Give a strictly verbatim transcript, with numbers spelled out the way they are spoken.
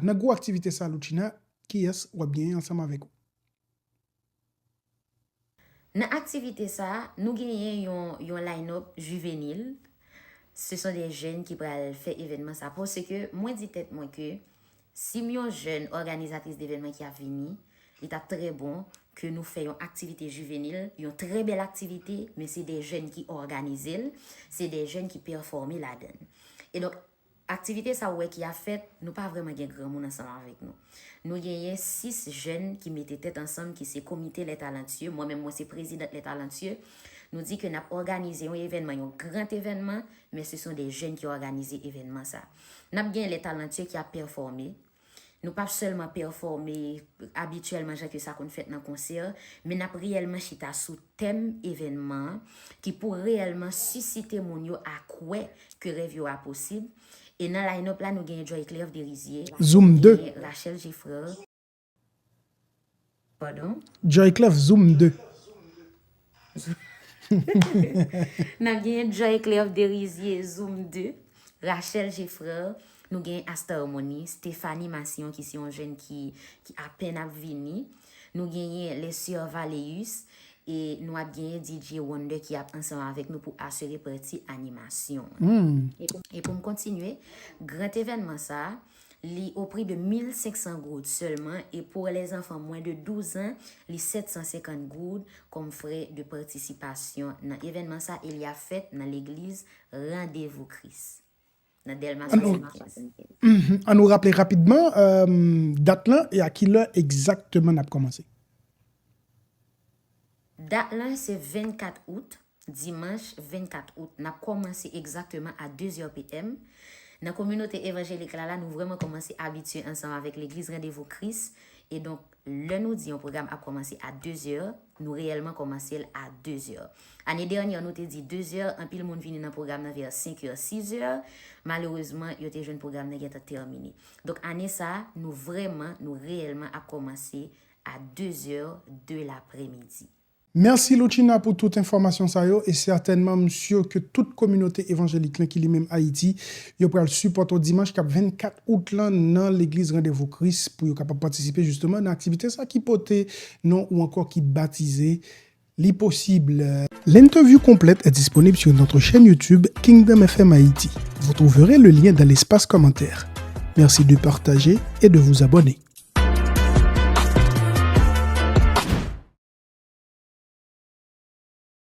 Nan gwo aktivite sa, Loutchina, kiyès w ap genyen ansanm avèk ou? Nan aktivite sa, nou genyen yon, yon line-up juvenil. Se son de jèn ki pral fè evènman sa. Paske mwen di tèt mwen ke si m yon jèn òganizatris devènman ki ap vini, li t ap trè bon ke nou fè yon aktivite juvenil, yon trè bèl aktivite, men se de jèn ki òganize l, se de jèn ki pèfòme ladan l. E donk, aktivite sa ou wè ki ap fèt, nou pa vrèman gen granmoun ansanm avèk nou. Nou genyen sis jèn ki mete tèt ansanm, ki se Komite Les Talentueux. Mwen menm, mwen se prezidant Les Talentueux. Nou di ke n ap òganize yon evènman, yon gran evènman, men se son de jèn ki òganize evènman sa. N ap gen Les Talentueux ki ap pèfòme. Nou p ap sèlman pèfòme abityèlman jan ke sa konn fèt nan konsè, men n ap reyèlman chita sou tèm evènman an ki pou reyèlman sisite moun yo a kwè ke rèv yo a posib. E nan line-up la, nou genyen Joyclef Derizier, Zoom de. Genyen Rachel Geffrard. Pardon? Joyclef Zoom de. N ap genyen Joyclef Derizier, Zoom de, Rachel Geffrard, nou genyen Asta Harmonie, Stéphanie Massillon ki se yon jèn ki, ki apèn ap vini. Nou genyen Les Sœurs Valeus e nou ap genyen D J Wonder ki ap ansanm avèk nou pou asire pati animasyon an. E pou, e pou m kontinye, gran evènman sa, li o pri de mil senk san goud sèlman e pou les enfants moins de douze ans, li sèt san senkant goud kòm frè de patisipasyon nan evènman sa e li ap fèt nan legliz Randevou Kris, nan Dèlma swasannkenz. Mhm. An nou raple rapidman, euh, dat lan e a ki lè egzakteman n ap kòmanse? Dat lan se vennkat out, dimanch vennkat out. N ap kòmanse egzakteman a de zè P M. Nan kominote evanjelik la, la, nou vrèman kòmanse abitye ansanm avèk legliz Randevou Kris. E donk, lè nou di yon pwogram ap kòmanse a de zè, nou reyèlman kòmanse l a de zè. Ane dènyè, nou te di de zè, anpil moun vini nan pwogram nan vè senk è, sis è. Malerezman, yo te jwenn pwogram nan gentan tèmine. Donk, ane sa a, nou vrèman, nou reyèlman ap kòmanse a de zè de lapremidi. Mèsi Loutchina pou tout enfòmasyon sa yo e sètènman m si ke tout kominote evanjelik lan ki li menm Ayiti, yo pral sipòte w dimanch k ap vennkat out lan nan legliz Randevou Kris pou yo kapab patisipe jisteman nan aktivite sa ki pote non ou ankò ki batize Li posib. L'interview complète est disponible sur notre chaîne YouTube Kingdom F M Haïti. Vous trouverez le lien dans l'espace commentaire. Merci de partager et de vous abonner.